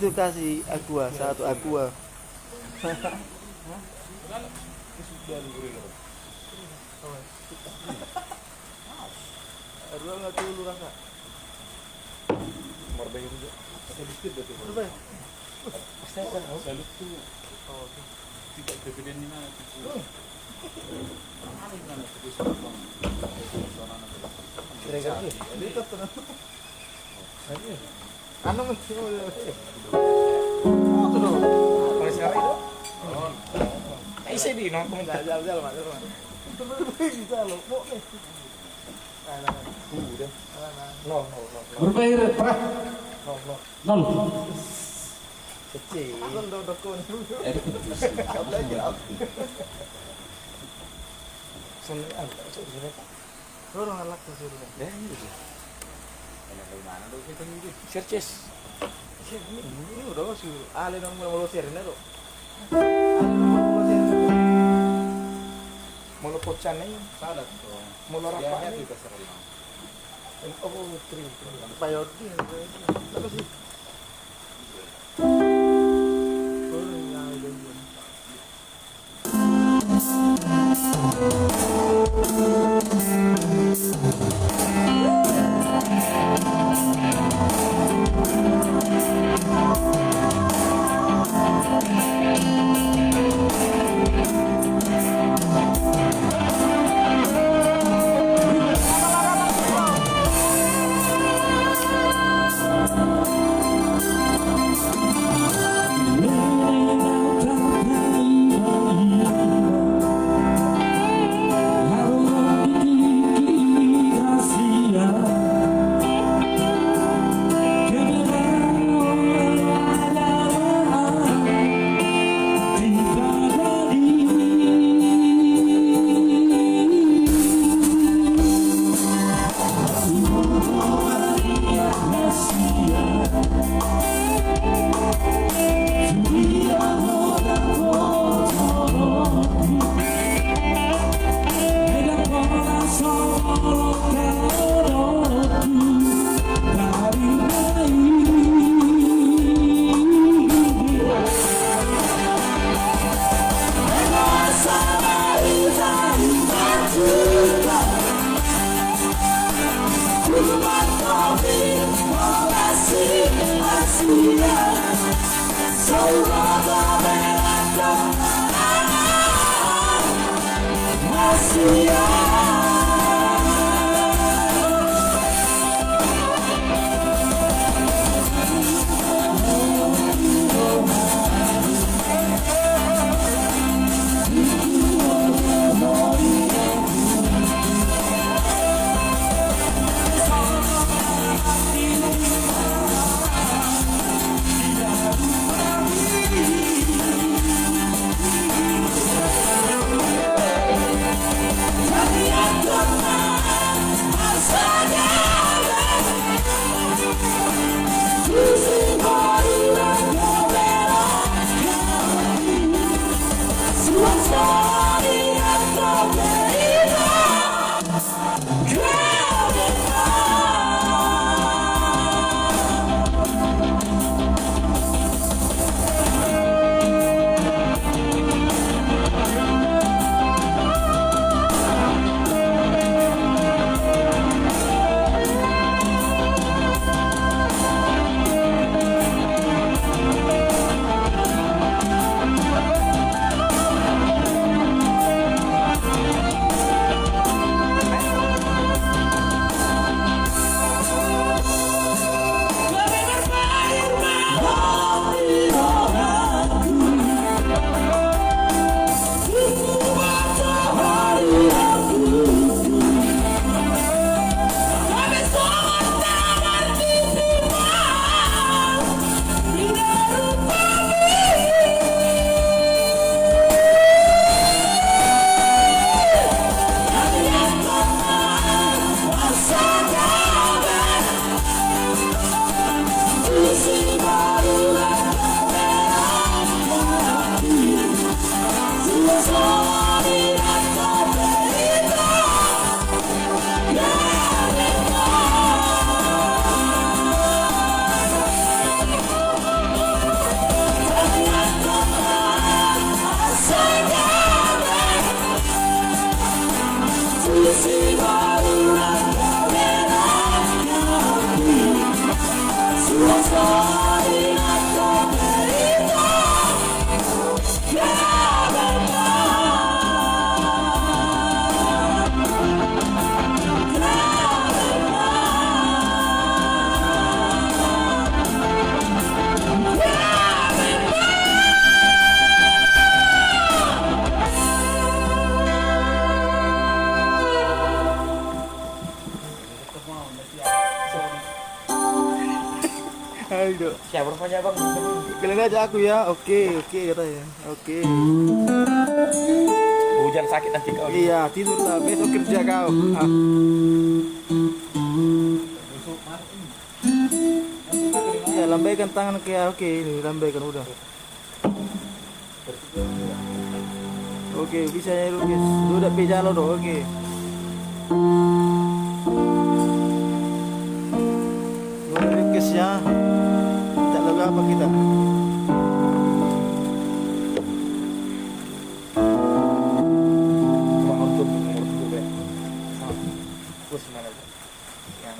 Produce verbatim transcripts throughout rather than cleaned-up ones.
Itu kasih aqua, satu aqua. Ruang atau lu rasa? Marbayar juga. Sedikit betul. Berapa ya? Saya tahu. Salut tuh. Oh, oke. Tidak kegedean ini mana tuh? Mana itu mana tuh? Kira-kira. Lihat tuh. Anu mesti mau. Oh, tuh dong. Pakai siapa itu? Oh. Isi di nongkrong. Jalan, jalan, jalan, jalan. Itu bisa lo. Mau nih. Udah. Nol, nol, nol, nol. Berapa, Ir? Nol, nol. Nol. Kecil. Aku udah, udah kun. Eh, itu kecil sih. Kamu lagi apa? Seneng, ah, nggak usah, udah, Pak. Lu orang ngelak tuh, suruh. Ya, iya, iya. Enak dari mana lu kita ini? Serces. Ini udah masuk. Ale nang mula-mula share ini, tuh. Ale nang mula-mula share ini, tuh. Molo pocan i. Salah tuh. Molo rapa i. Oh, tri. Payo di. Apa sih? Siapa rupanya, Bang? Bilang aja aku ya. Oke, oke, katanya. Oke. Hujan sakit nanti kau. Iya, tidurlah. Besok kerja kau. Ah. Ya, lambaikan tangan ke, oke, ini lambaikan, udah. Oke, bisa ya, Lukis. Lu udah pe jalo do, oke. Lu udah, Lukis, ya. Kita lagu apa kita? Cuma untuk umur dulu, ya. Terus mana, Bang? Yang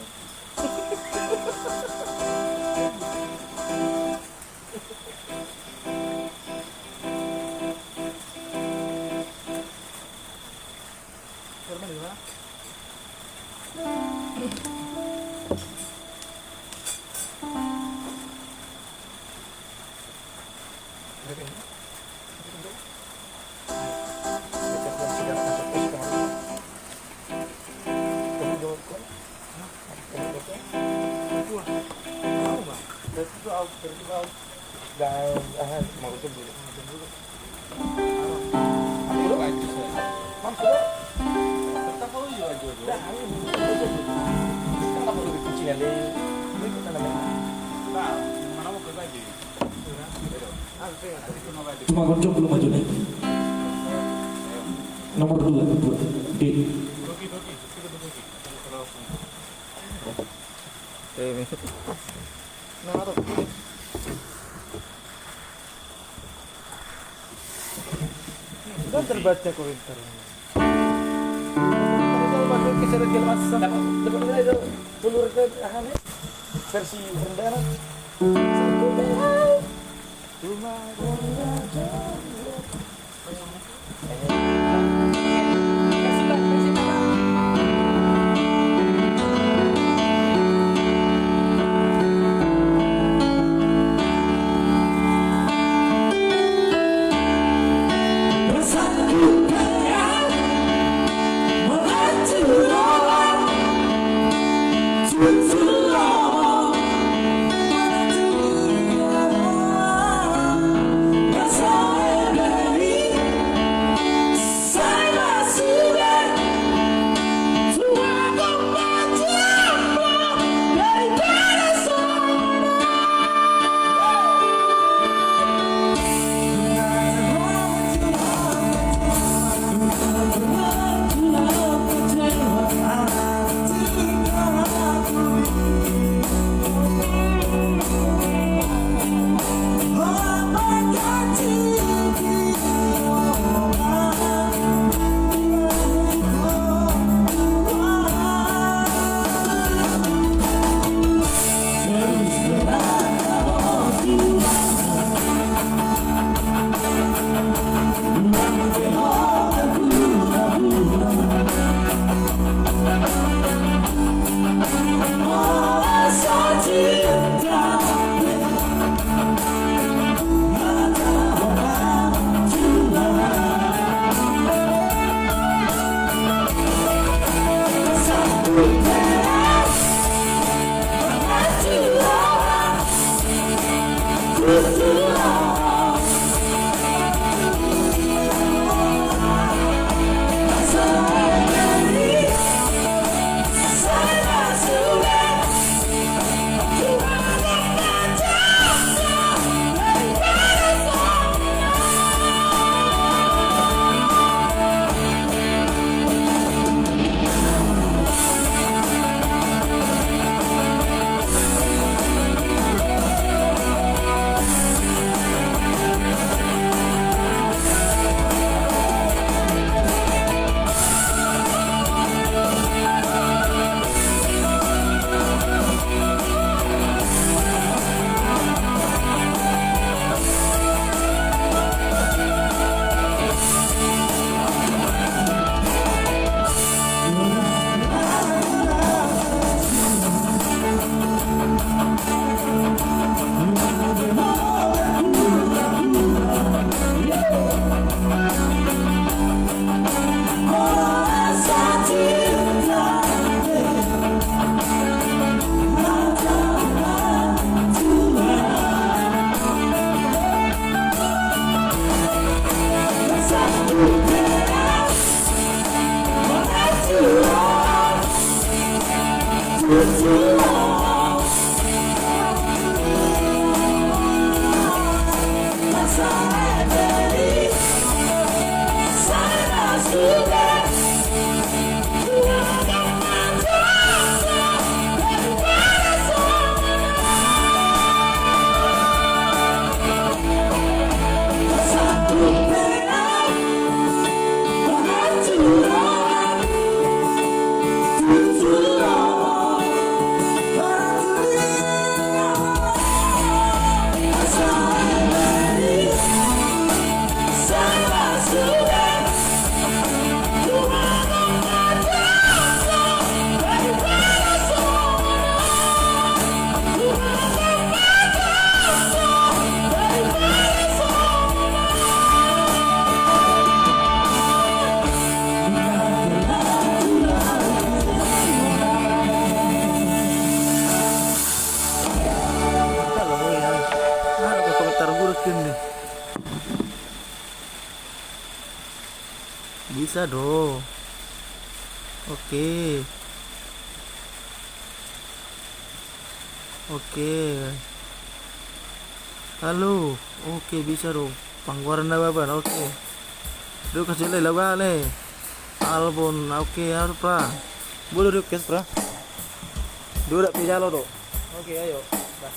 Cuma Gonco belum maju nih. Nomor dua, dua. D. Sudah terbaca komentar. Versi rendahan. Bisa do. Oke. Oke. Halo. Oke, bisa do. Panggoaran na baban, oke. Do kasih le lagu ale. Albon, oke, harus pra. Boleh request pra. Do dak pejalo do. Oke, ayo. Dah.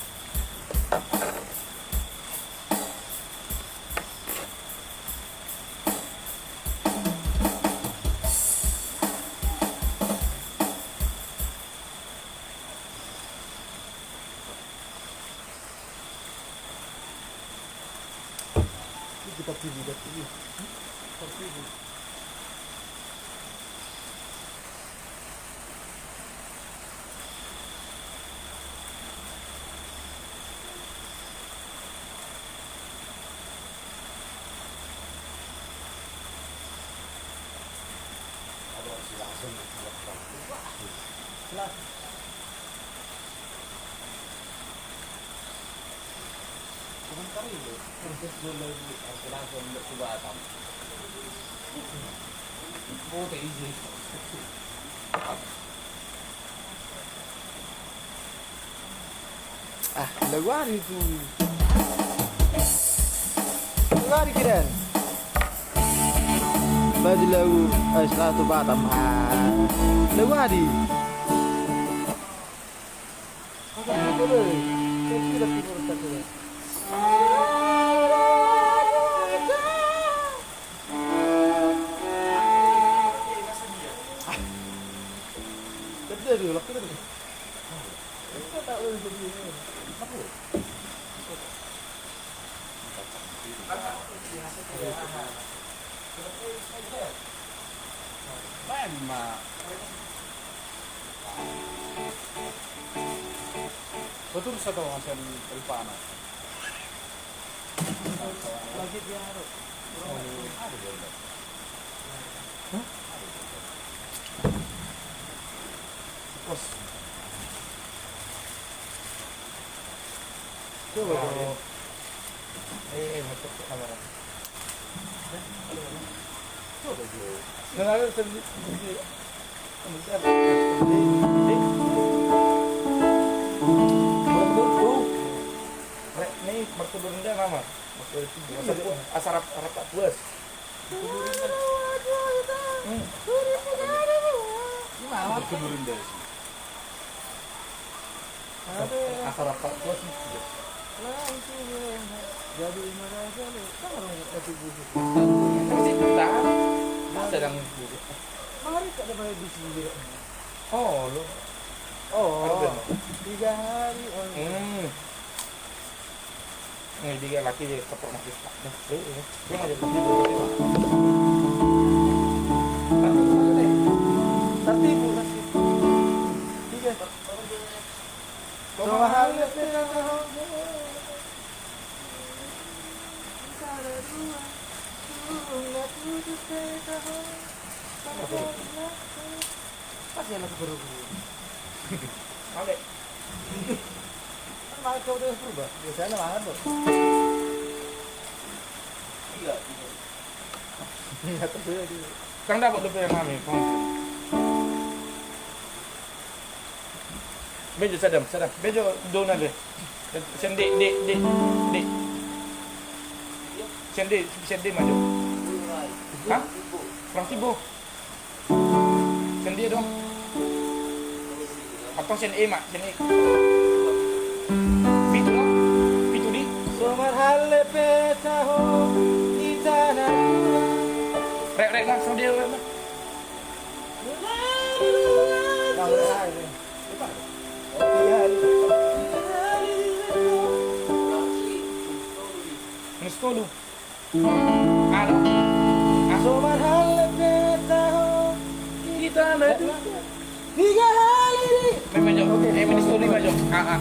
Ah, lagu ari tu. Lagu ari kiran. Baju lagu, eh, Selatu Batam. Ah, lagu ari. Main ma. Betul satu hasil rupana. Lagi dia harus. Hah? Pos. Coba dong. Eh, eh, masuk ke kamar. Coba dong. Nah, lalu sendiri. Ini mertua Bernda nama? Mertua itu asal, asal rap-, rapat puas. Hmm. Gimana? Mertua Bernda sih. Asal rapat puas. Jadi mana aja lu? Kan orang ngasih buku. Masih tahan. Masa yang buku? Mari kada bayar di sini. Oh, lu. Oh. Ada benar. Tiga hari. Oh, iya. Hmm. Ini dia laki dia keper masih tak. Nah, eh, eh. Dia ngajak berdiri dulu, dia, Pak. Tertibu, tertibu. Tiga. Kau mahal ya, Pak. Apa? Pas ya, lagu baru. Oke. Kan makan kau udah berubah. Biasanya makan tuh. Iya. Iya, tuh, iya, iya. Kan dapat lebih yang kami, Bang. Bejo, sadam, sadam. Bejo, dona deh. Sende, de, de, de. Sende, sende maju. Hah? Kurang tibo. Sen dia dong. Atau sen E, Mak, sen E. Pitu, no? Pitu di? So marhalle pe taho di tana. Rek, rek, langsung dia, rek, rek. Ini sepuluh. Alo. Somal halle pe taho. Kita na. Tiga hali di. Memang jo. Oke. Eh, minus dua lima jo. Ah, ah.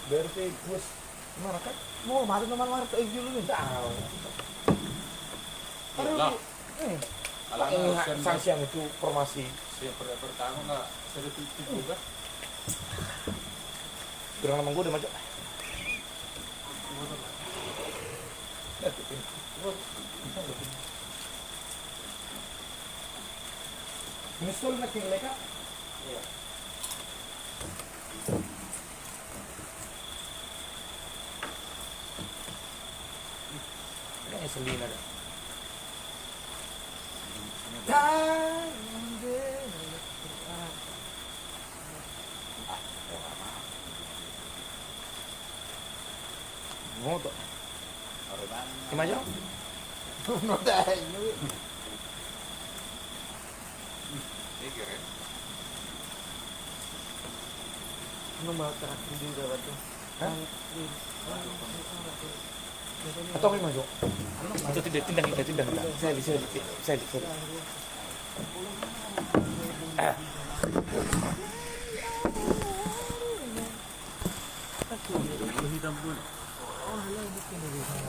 Berarti bos, mana kan? Mau mati nomor warga itu dulu nih. Tahu. Aduh, lah. Eh. Alah, eh, siang, siang itu formasi. Siang per-, pertama nggak seribu tujuh kan? Kurang nama gue udah macam. Install na kiri leka. Iya. Ini selina dah. Ngoto. Ima jo? Ngoto aja. Anu, mau terakhir di dalam tuh. Hah? Atau memang jo? Atau tidak, tindang kita, tindang kita. Saya di, saya di, saya di, saya di. Ah.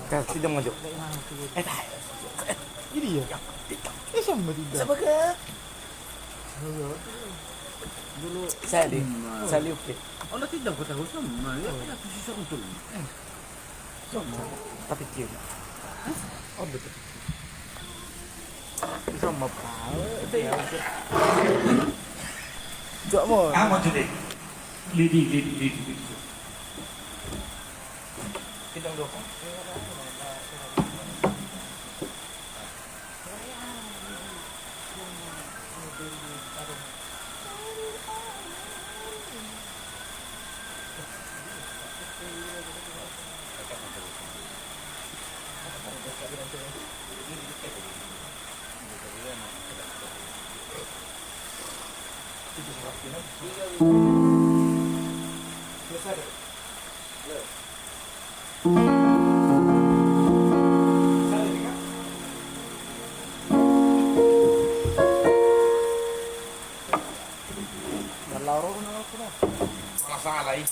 Ka, tidak maju. Eh, tahu. Eh, ini ya. Eh, sama tidak. Sama ke? Dulu. Saya di. Saya di, oke. Oh, nanti dah kau tahu sama. Ya, ya, aku susah untuk. Sama. Tapi kiri. Oh, betul. Sama. Cok mo. Kamu jadi. Lidi, lidi, lidi, lidi. Kita udah. Salah, salah i.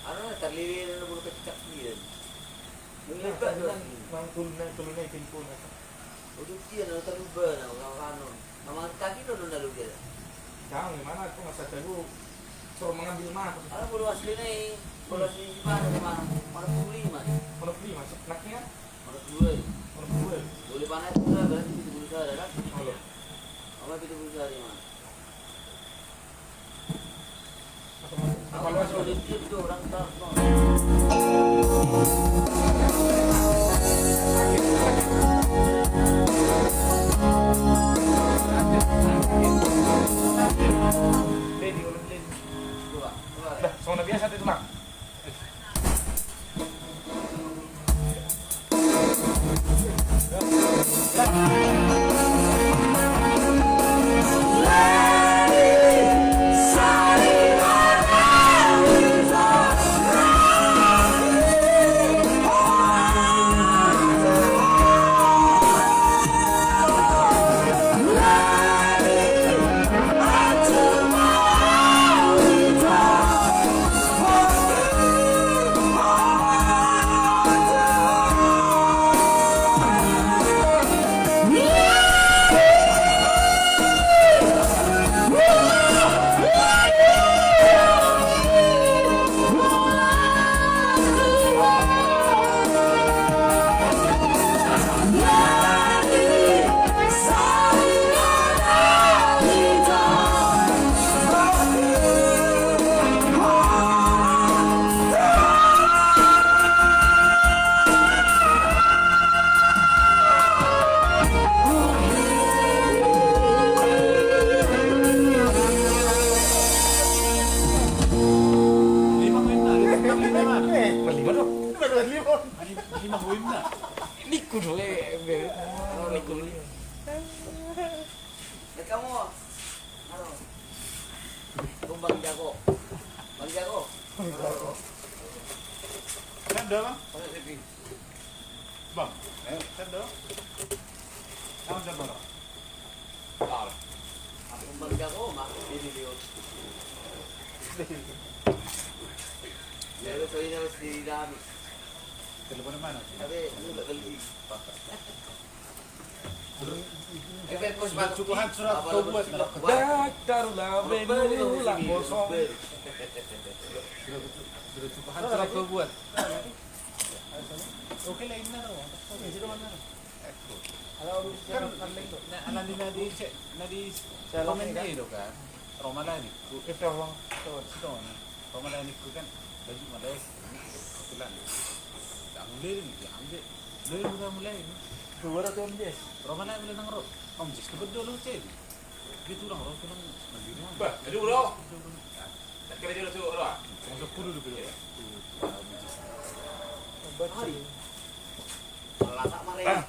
Anu, tarlili na bulu kecak dia. Nang tolu na, nang tolu na, tolu na i pintu na. Ujuk dia na tarluba na, ulang kanon. Nama kaki do na lu dia. Tahu di mana aku masa tahu. Suruh mengambil mah. Anu, bulu asli na i, bulu asli di mana, di mana? Mana puluh lima? Mana puluh lima? Naknya? Mana dua i? Mana dua i? Boleh panas juga, berarti pitu puluh sada, kan? Halo. Apa pitu puluh sada di mana? Dah, songon na biasa tu, Mak. Lima do. Lima poin na. Nikku do, eh, eh, nikku do. Baik, kamu. Halo. Bang Jago. Bang Jago. Kan dalam? Bang. Eh, kan dalam? Kan dalam. Bang Jago, Bang. Ini dia. Ya, lu soalnya mesti dami. Telepon mana? Tapi lu nggak beli. Sudah cukup hancur atau kau buat? Dah, taruhlah, benulah kosong. Sudah cukup hancur atau kau buat? Oke, lainnya tahu. Oke, sudah mana? Kan, nah, nanti, nanti, nanti komen dia itu kan. Roma lah ni. Itu ruang. Situ, nah. Pamalayanikku kan, baju malai, kebetulan. Ang lering, ang de, lering udah mulai ni. Keluar atau Om Jess? Roma na mulai nang ro, Om Jess kebetulan lo cek. Dia tuh nang ro, tuh nang mandiri. Bah, aduh, bro. Tak kira dia tuh, bro. Sama sepuluh dulu, bro. Hari. Malah tak marah.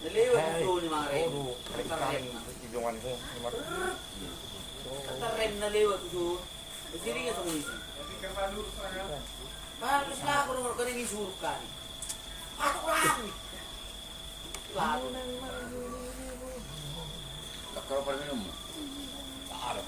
Nalewat tu ni mangarem. Terrem. Terrem nalewat tu. Jadi dia sama isi. Baru selaku nomor kena ni surkan. Aku ragu. Lalu. Tak kau pernah minum? Tak ada.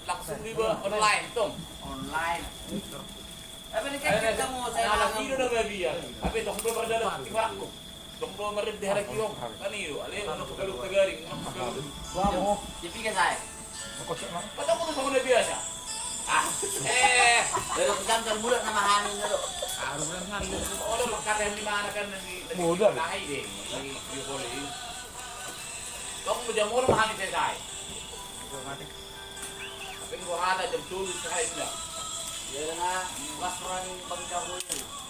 Langsung di online tong. Online. Tapi ini kan kita mau saya langsung. Tapi tong belum berjalan. Tong do marende halak i on. Kan i do, ale, unang pagalu tagaring, unang pagalu. Jadi kan saya. Kata aku tuh sama biasa. Ah, eh, baru jam kan bulan nama Hamin do. Baru bulan Hamin. Oh, udah makan di mana kan di. Mudah. Tahi deh. Di, di boleh. Tong jam udah Hamin saya. Tapi gua ada jam tujuh saya indah. Ya, na, pas orang bangka boleh.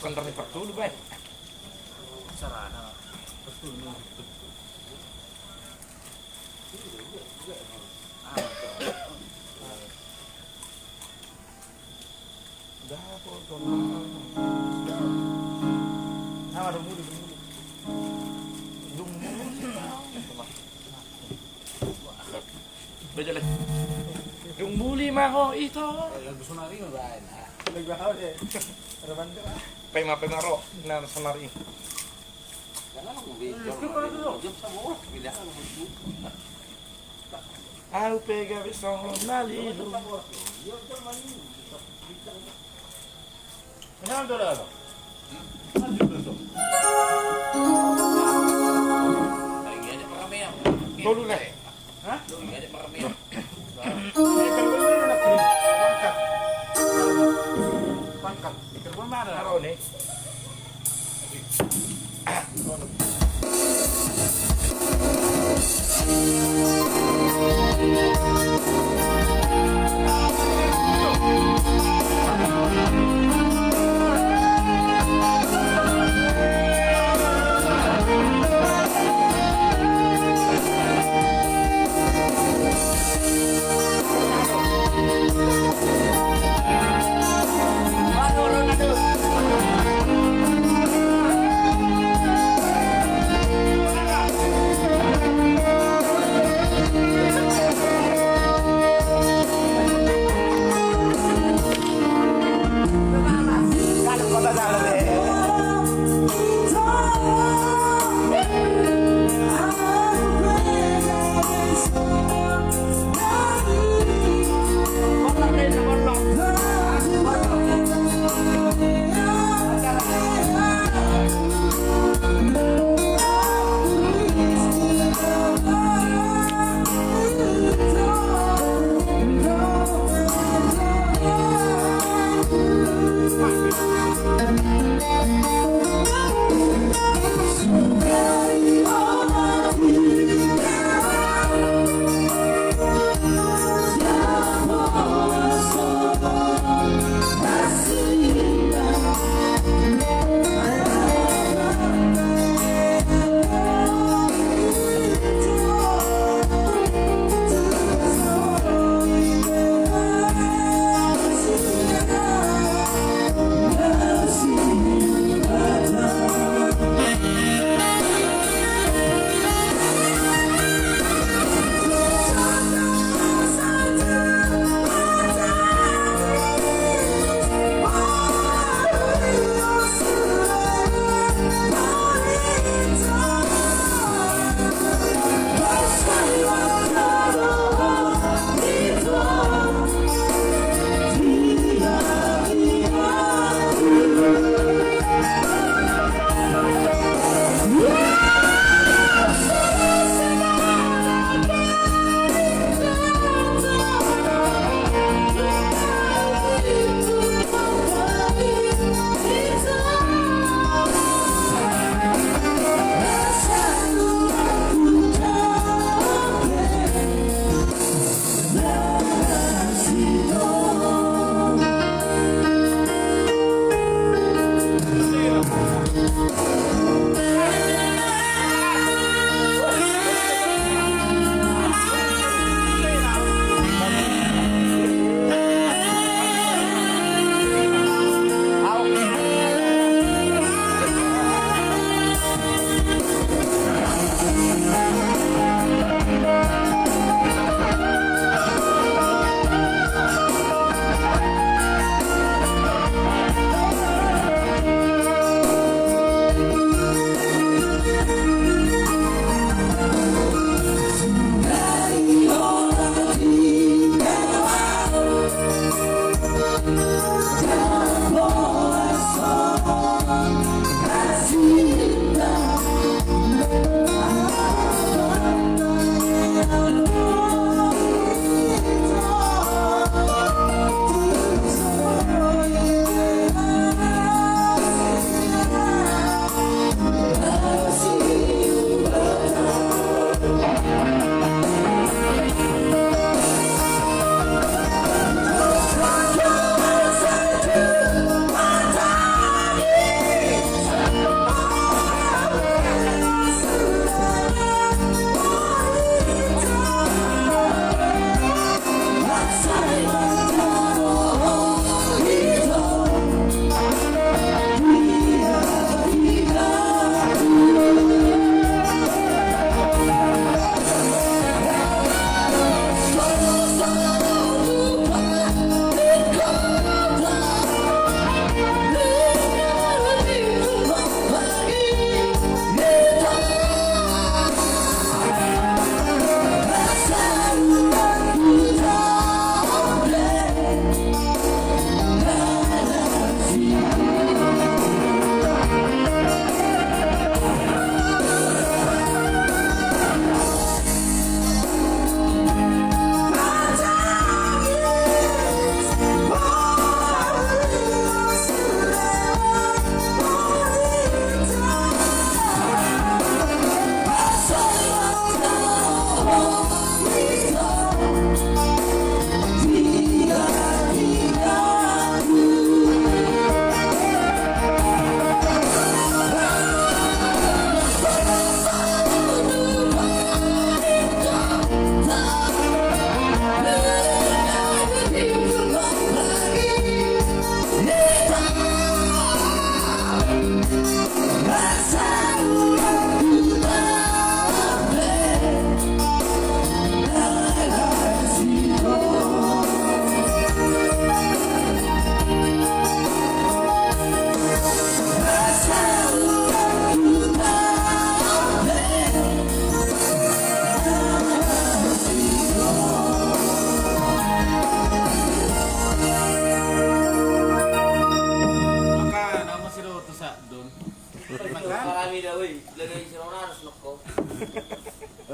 Standar ni partulu bae. Dung muli ma ho ito. Paima, paima ro na sonari. Au pe gabe songon na lilu. Tolu lah.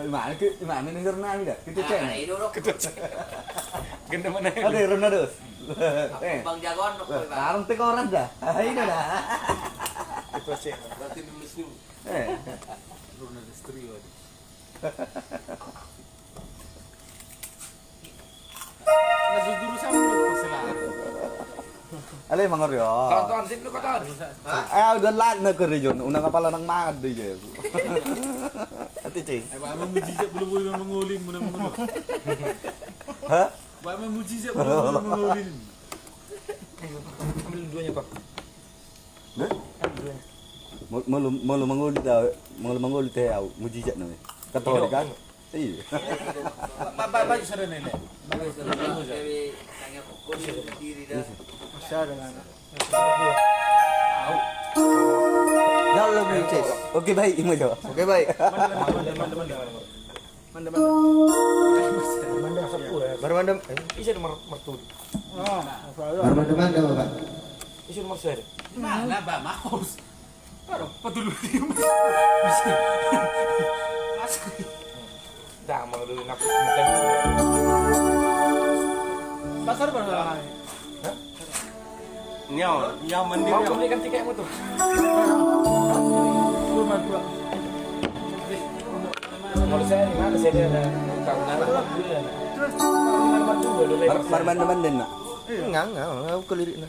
Ima, ima, ini sernami dah. Kita cek. Nah, ini dulu. Kita cek. Ganda mana? Ada rona dos. Eh. Bang jagoan, no, Bang. Tarung tekoran dah. Ini dah. Kita cek. Berarti nulis nih. Eh. Rona dos trio. Ale mangori o. Tonton sip lu kotor. Eh, udah lag na kori jon. Unang apala nang mangad do ija. Ati cing. Eh, ba mujizat bulu-bulu mangolin muna muna. Hah? Ba mujizat bulu-bulu mangolin. Ambil duanya, Pak. Hah? Ambil duanya. Mau, mau lu, mau lu mangoli dah, mau lu mangoli teh au, mujizat namanya. Katolik kan? Iya. Ba, ba, ba, sudah nenek. Masih ada nggak? Dalam, Ces. Oke, baik, ima jawab. Oke, baik. Manda, manda. Manda, manda. Baru manda. Ise di mar-, martuli. Baru manda, manda, Bapak. Ise di marsere. Mana, Bang? Maus. Aduh, patulu dia. Dah, mau dulu nak. Pasar berapa? Hah? Nyawa, nyawa mandi. Mau belikan tiketmu tuh. Lu bantu. Kalau saya di mana? Saya ada utang. Terus? Mar-, marmanda-manda, nak? Enggak, enggak, enggak, aku kelirik, nak.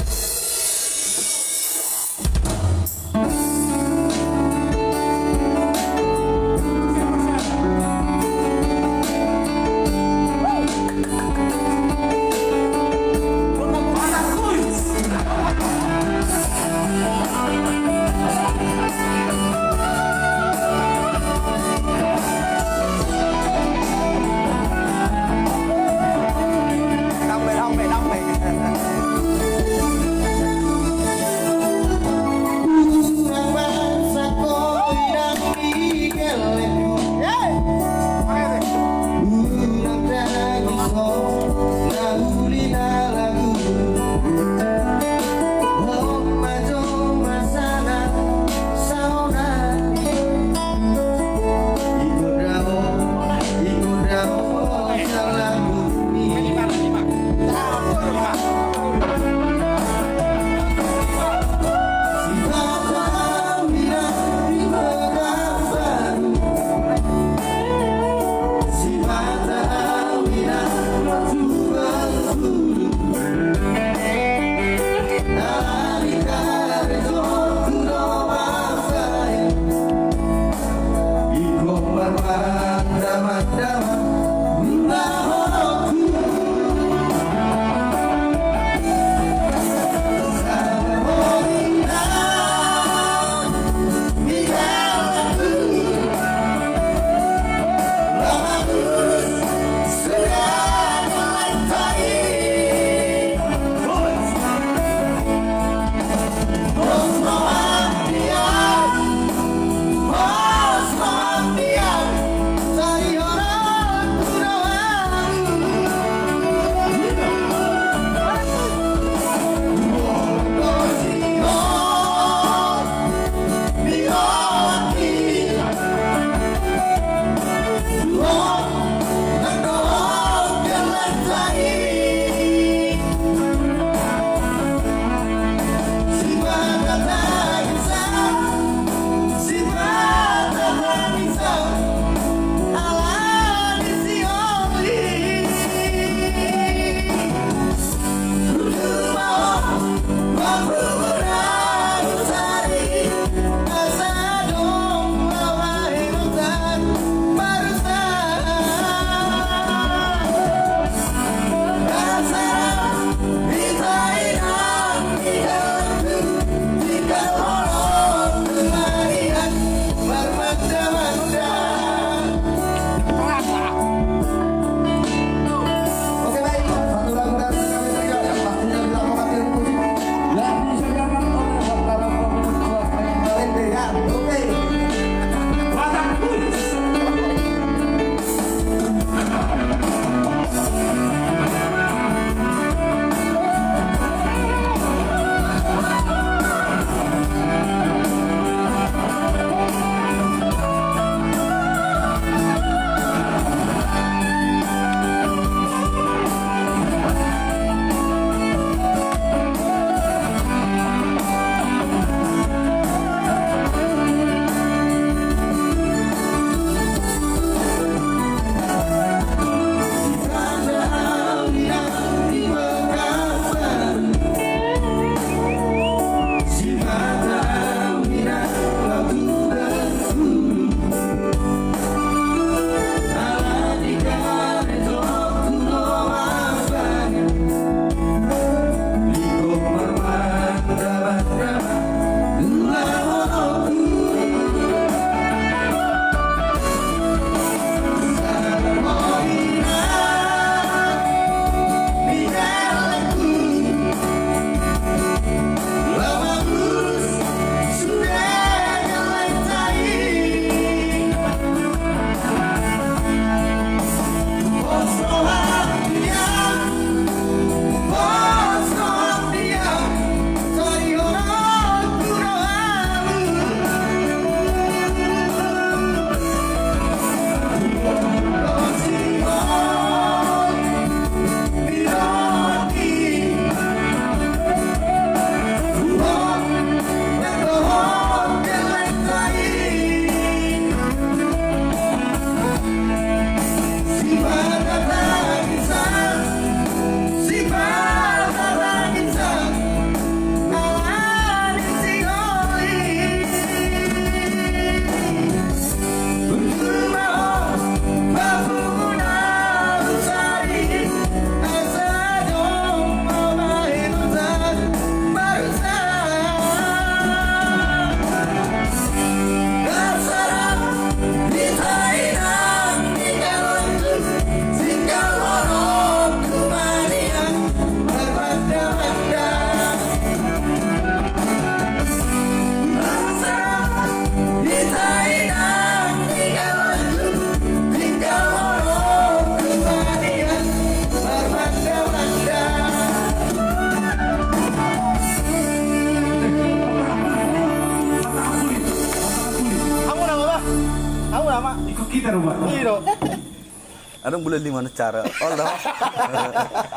Adong bulan lima na cara. Olo.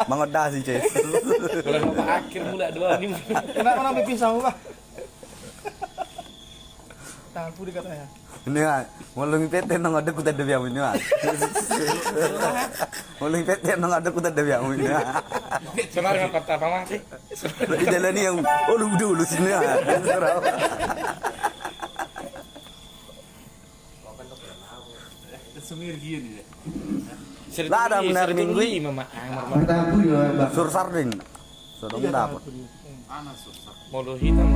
Mangondasi, ces. Bulan akhir mula dua lima. Kenapa nang pipisang, Pak? Tahan pudi katanya. Ini, ah, molo ngi pete nang ada kuta da biamu ini, ah. Molo ngi pete nang ada kuta da biamu ini, ah. Kemarin apa, apa, Mas? Di jalan yang, oh, lu udah, lu sini, ah. Lah, ada benar minggu ini. Sur sardin. Sudah dapat. Molo hitam.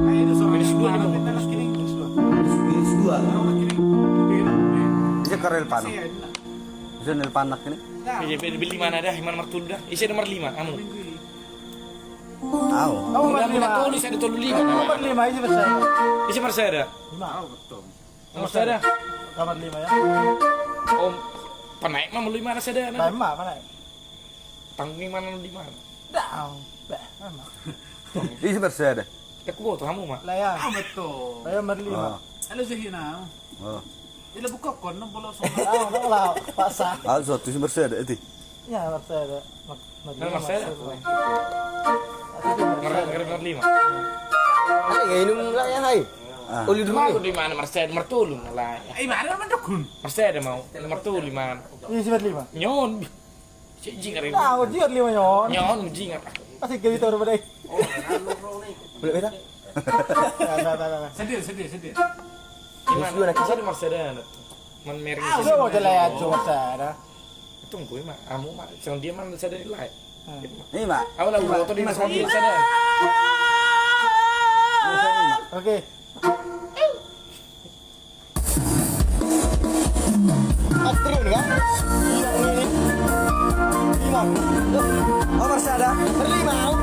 Minus dua, minus dua. Minus dua. Bisa karel panas. Bisa nel panak ini. Iya, beli, beli mana dah, mana martulu dah. Isi ada marlima, amu. Au. Au, marlima. Tolu, isi ada tolu lima. Au, marlima, isi marsada. Isi marsada. Lima. Au, betul. Marsada. Kamar lima ya. Om, panaik ma marlima na sada na. Panaik ma, panaik. Tanggung mana di mana? Dah, au. Bah, mana? Isi marsada. Aku bawa tuh kamu, Mak. Lah ya. Ah, betul. Lah ya, marlima. Ah. Halo, Zahina. Oh. Ila buka kon, enam bola sama. Ah, enggak lah, paksa. Ah, satu si marsada, itu. Ya, marsada. Mar-, marlima, marsada. Marsada. Mar-, mar-, marlima. Hai, ya, inum lah ya, hai. Ah. Oli dulu. Di mana marsada, martolu lah. Eh, mana mendukun? Marsada mau, martolu mana? Iya, si marlima. Nyon. Si jingar ini. Nah, jingar lima nyon. Nyon, jingar. Pasti gawe tor badai. Boleh beda? Sedih, sedih, sedih. Gimana? Bisa di marsada. Man mering. Ah, udah mau jalan aja marsada. Tunggu, Mak. Amu, Mak. Sang dia mana sada nilai. Hmm. Ini, Mak. Aku lah, gua tuh di Mas Mobil sada. Oke. Mas Triun, kan? Iya, ini. Lima. Oh, marsada. Berlima.